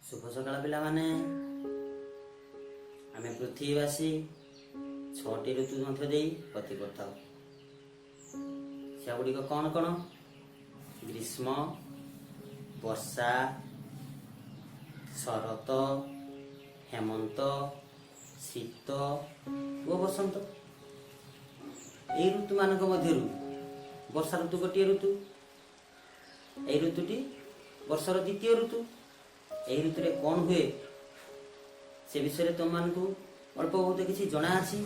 ଶୁଭ ସକାଳ ପିଲାମାନେ। ଆମେ ପୃଥିବୀବାସୀ ଛଅଟି ଋତୁ ମଧ୍ୟ ଦେଇ ଗତି କରିଥାଉ। ସେଗୁଡ଼ିକ କ'ଣ କ'ଣ? ଗ୍ରୀଷ୍ମ, ବର୍ଷା, ଶରତ, ହେମନ୍ତ, ଶୀତ ଓ ବସନ୍ତ। ଏହି ଋତୁମାନଙ୍କ ମଧ୍ୟରୁ ବର୍ଷା ଋତୁ ଗୋଟିଏ ଋତୁ। ଏହି ଋତୁଟି ବର୍ଷର ଦ୍ୱିତୀୟ ଋତୁ। ଏହି ଋତୁରେ କ'ଣ ହୁଏ, ସେ ବିଷୟରେ ତୁମମାନଙ୍କୁ ଅଳ୍ପ ବହୁତ କିଛି ଜଣା ଅଛି।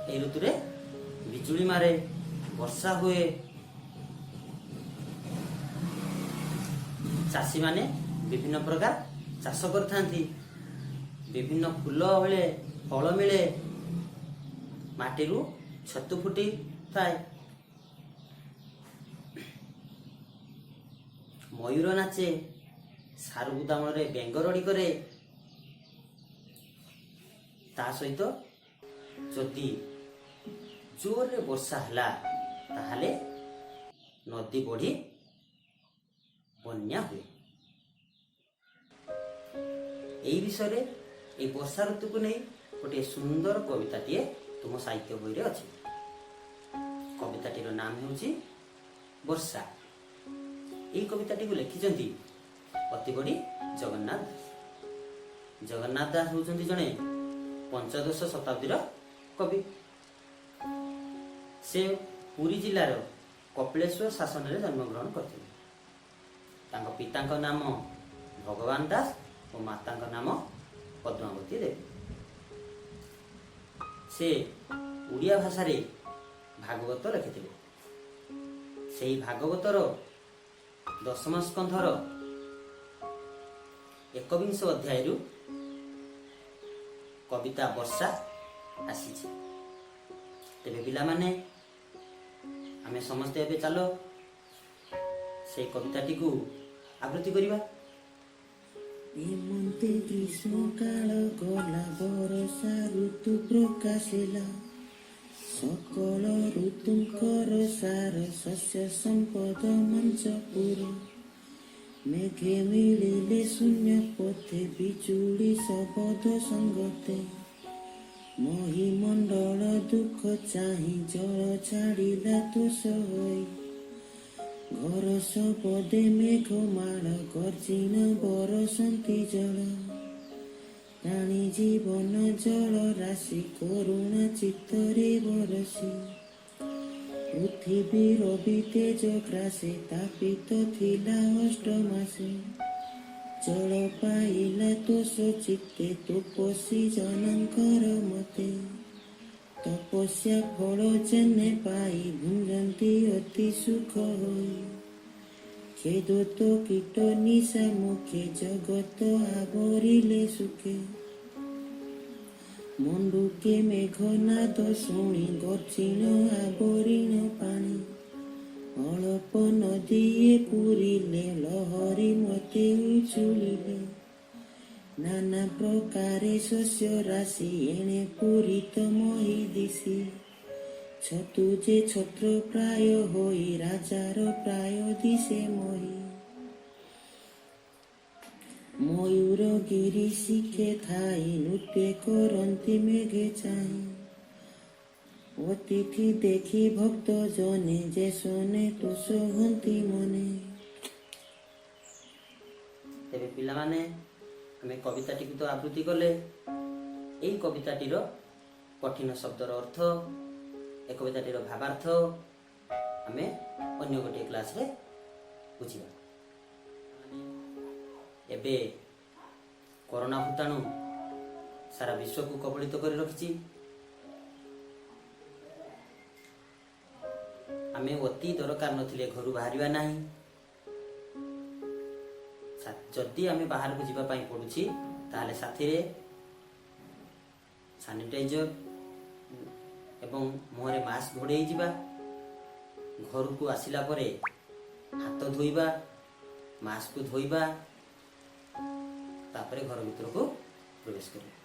ଏହି ଋତୁରେ ବିଜୁଳି ମାରେ, ବର୍ଷା ହୁଏ। ଚାଷୀମାନେ ବିଭିନ୍ନ ପ୍ରକାର ଚାଷ କରିଥାନ୍ତି। ବିଭିନ୍ନ ଫୁଲ ମିଳେ, ଫଳ ମିଳେ, ମାଟିରୁ ଛତୁ ଫୁଟି ଥାଏ, ମୟୂର ନାଚେ, ସାରୁ ବୁଦାମୂଳରେ ବେଙ୍ଗ ରଡ଼ି କରେ। ତା ସହିତ ଯଦି ଜୋରରେ ବର୍ଷା ହେଲା, ତାହେଲେ ନଦୀ ବଢ଼ି ବନ୍ୟା ହୁଏ। ଏଇ ବିଷୟରେ, ଏଇ ବର୍ଷା ଋତୁକୁ ନେଇ ଗୋଟିଏ ସୁନ୍ଦର କବିତାଟିଏ ତୁମ ସାହିତ୍ୟ ବହିରେ ଅଛି। କବିତାଟିର ନାମ ହେଉଛି ବର୍ଷା। ଏଇ କବିତାଟିକୁ ଲେଖିଛନ୍ତି ଅତିବଡ଼ି ଜଗନ୍ନାଥ ଦାସ। ଜଗନ୍ନାଥ ଦାସ ହେଉଛନ୍ତି ଜଣେ ପଞ୍ଚଦଶ ଶତାବ୍ଦୀର କବି। ସେ ପୁରୀ ଜିଲ୍ଲାର କପିଳେଶ୍ୱର ଶାସନରେ ଜନ୍ମଗ୍ରହଣ କରିଥିଲେ। ତାଙ୍କ ପିତାଙ୍କ ନାମ ଭଗବାନ ଦାସ ଓ ମାତାଙ୍କ ନାମ ପଦ୍ମାବତୀ ଦେବୀ। ସେ ଓଡ଼ିଆ ଭାଷାରେ ଭାଗବତ ଲେଖିଥିଲେ। ସେହି ଭାଗବତର ଦଶମ ସ୍କନ୍ଧର ଏକବିଂଶ ଅଧ୍ୟାୟରୁ କବିତା ବର୍ଷା ଆସିଛି। ତେବେ ପିଲାମାନେ, ଆମେ ସମସ୍ତେ ଏବେ ଚାଲ ସେଇ କବିତାଟିକୁ ଆବୃତ୍ତି କରିବା। ଏମନ୍ତେ ଗ୍ରୀଷ୍ମ କାଳ ଗଲା, ବରଷା ଋତୁ ପ୍ରକାଶିଲା। ସକଳ ଋତୁଙ୍କର ସାର, ଶସ୍ୟ ସମ୍ପଦ ମଞ୍ଚପୁର। ମେଘେ ମିଳିଲେ ଶୂନ୍ୟ ପଥେ, ବିଜୁଳି ଶବଦ ସଙ୍ଗତେ। ମହିମଣ୍ଡଳ ଦୁଃଖ ଚାହିଁ, ଜଳ ଛାଡ଼ିଲା ତୋଷ ହୋଇ। ଘର ଶବଦେ ମେଘମାଳ, ଗର୍ଜିଣ ବରସନ୍ତି ଜଳ। ପ୍ରାଣୀ ଜୀବନ ଜଳ ରାଶି, କରୁଣା ଚିତ୍ତରେ ବରସି। ପୃଥିବୀ ରବି ତେଜ ଗ୍ରାସେ, ତାପିତ ଥିଲା ଅଷ୍ଟ ମାସେ। ଜଳ ପାଇଲା ତୋଷ ଚିତ୍ତେ, ତପସ୍ୱୀ ଜନଙ୍କର ମତେ। ତପସ୍ୟା ଫଳ ଯେନେ ପାଇ, ଭୁଞ୍ଜନ୍ତି ଅତି ସୁଖ ହୋଇ। ଖେଦୋତ କୀଟ ନିଶା ମୁଖେ, ଜଗତ ଆବରିଲେ ସୁଖେ। ମଣ୍ଡୁକେ ମେଘନାଦ ଶୁଣି, ଗର୍ଜିଣ ଆବରିଣ ପାଣି। ଅଳପ ନଦୀଏ ପୂରିଲେ, ଲହରୀ ମତେ ଉଛୁଳିଲେ। ନାନା ପ୍ରକାରେ ଶସ୍ୟ ରାଶି, ଏଣେ ପୂରିତ ମହି ଦିଶି। ଛତୁ ଯେ ଛତ୍ର ପ୍ରାୟ ହୋଇ, ରାଜାର ପ୍ରାୟ ଦିଶେ ମହି। ମୟୂର ଗିରି ଶିଖେ ଥାଇ, ନୃତ୍ୟ କରନ୍ତି ମେଘେ ଚାହିଁ। ଅତିଥି ଦେଖି ଭକ୍ତ ଜନେ, ଯେ ଶୁନେ ତୋଷ ହୁଅନ୍ତି ମନେ। ତେବେ ପିଲାମାନେ, ଆମେ କବିତାଟିକୁ ତ ଆବୃତ୍ତି କଲେ। ଏଇ କବିତାଟିର କଠିନ ଶବ୍ଦର ଅର୍ଥ, ଏ କବିତାଟିର ଭାବାର୍ଥ ଆମେ ଅନ୍ୟ ଗୋଟିଏ କ୍ଲାସରେ ବୁଝିବା। ଏବେ କରୋନା ଭୂତାଣୁ ସାରା ବିଶ୍ୱକୁ କବଳିତ କରି ରଖିଛି। ଆମେ ଅତି ଦରକାର ନଥିଲେ ଘରୁ ବାହାରିବା ନାହିଁ। ଯଦି ଆମେ ବାହାରକୁ ଯିବା ପାଇଁ ପଡୁଛି, ତାହେଲେ ସାଥିରେ ସାନିଟାଇଜର ଏବଂ ମୁହଁରେ ମାସ୍କ ଘୋଡ଼େଇ ଯିବା। ଘରକୁ ଆସିଲା ପରେ ହାତ ଧୋଇବା, ମାସ୍କକୁ ଧୋଇବା, ତାପରେ ଘର ଭିତରକୁ ପ୍ରବେଶ କରିବା।